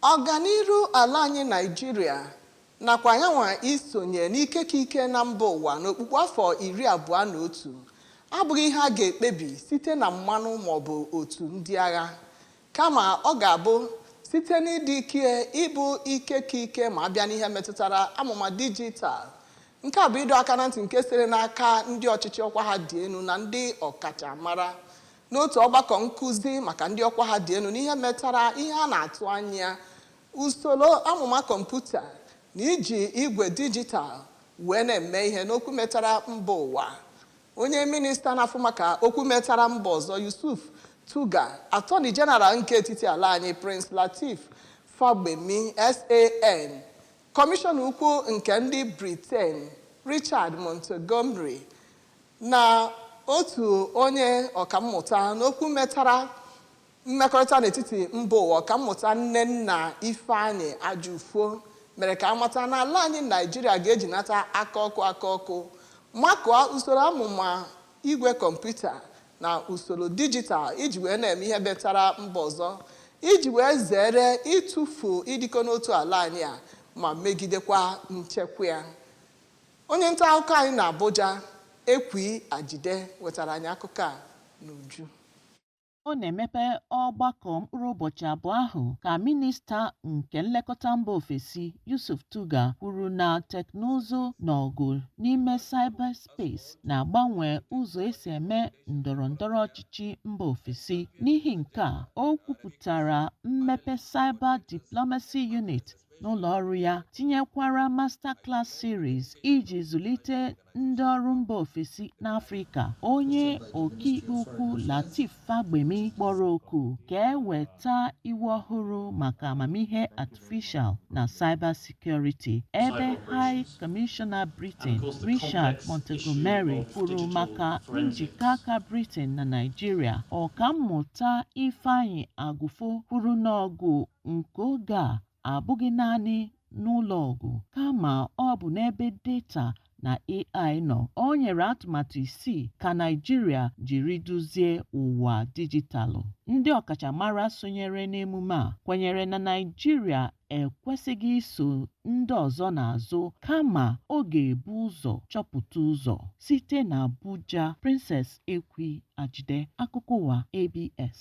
Ọganiru ala anyị Naijiria nakwa yanwa isonye n'ike ka ike na mba ụwa n'okpukpu afọ 21 abụghị ihe a ga-ekpebi site na mmanụ maọbụ otu ndị agha, kama ọ ga-abụ site n'ịdị ike ịbụ ike ka ike ma a bịa n'ihe metụtara amụma dijitalụ. Nke a bụ ịdọ aka na ntị nke sitere n'aka ndị ọchịchị ọkwa ha dị elu na ndị ọkachamara n'otu ọgbakọ nkụzi maka ndị ọkwa ha dị elu n'ihe metara ihe a na-atụ anya usoro amụma kọmputa na iji igwe dijitalụ wee na-eme ihe n'okwu metara mba ụwa. Onye minista na-afụ maka okwu metara mba ọzọ, Yusuf Tuggar, Attorney General nke etiti ala anyị, Prince Lateef Fagbemi, SAN, Kọmishọna ukwu nke ndị Britain, Richard Montgomery, na otu onye ọkammụta n'okwu metara mmekọrịta n'etiti mba ụwa, Ọkammụta Nnenna Ifeanyi Ajufo, mere ka amata na ala anyị Naijiria ga-ejinata aka ọkụ aka ọkụ makụọ usoro amụma igwe kọmputa na usoro dijitalụ iji wee na-eme ihe metara mba ọzọ iji wee zere ịtụfu ịdịkọ n'otu ala anyị a ma megidekwa nchekwa ya. Onye nta akụkọ anyị na Abuja, Ekwi Ajide, wetara anyị akụkọ a n'uju. Ọ na-emepe ọgbakọ mkpụrụ ụbọchị 2 ahụ ka minista nke nlekọta mba ofesi, Yusuf Tuggar, kwuru na teknụzụ na ọgụ n'ime cyberspace na-agbanwe ụzọ esi eme ndọrọ ndọrọ ọchịchị mba ofesi. N'ihi nke a, o kwupụtara mmepe Cyber Diplomacy Unit n'ụlọ ọrụ ya, tinyekwara Masterclass Series iji zụlite ndị ọrụ mba ofesi n'Afrịka. Onye ọkaikpe ukwu Lateef Fagbemi kpọrọ oku ka e weta iwu ọhụrụ maka amamihe artificial na cyber security, ebe High Commissioner Britain, Richard Montgomery, kwuru maka njikọ aka Britain na Nigeria. Ọkammụta Ifeanyi Agufo kwuru na ọgụ nke oge a abụghị naanị n'ụlọ ọgụ, kama ọ bụ n'ebe data na AI nọ. O nyere atụmatụ isii ka Naịjirịa jiri duzie ụwa dijitalụ. Ndị ọkachamara sonyere n'emume a kwenyere na Naịjirịa ekwesịghị iso ndị ọzọ n'azụ, kama ọ ga-ebu ụzọ chọpụta ụzọ. Site n'Abuja, Princess Ekwi Ajide, akụkọ ụwa ABS.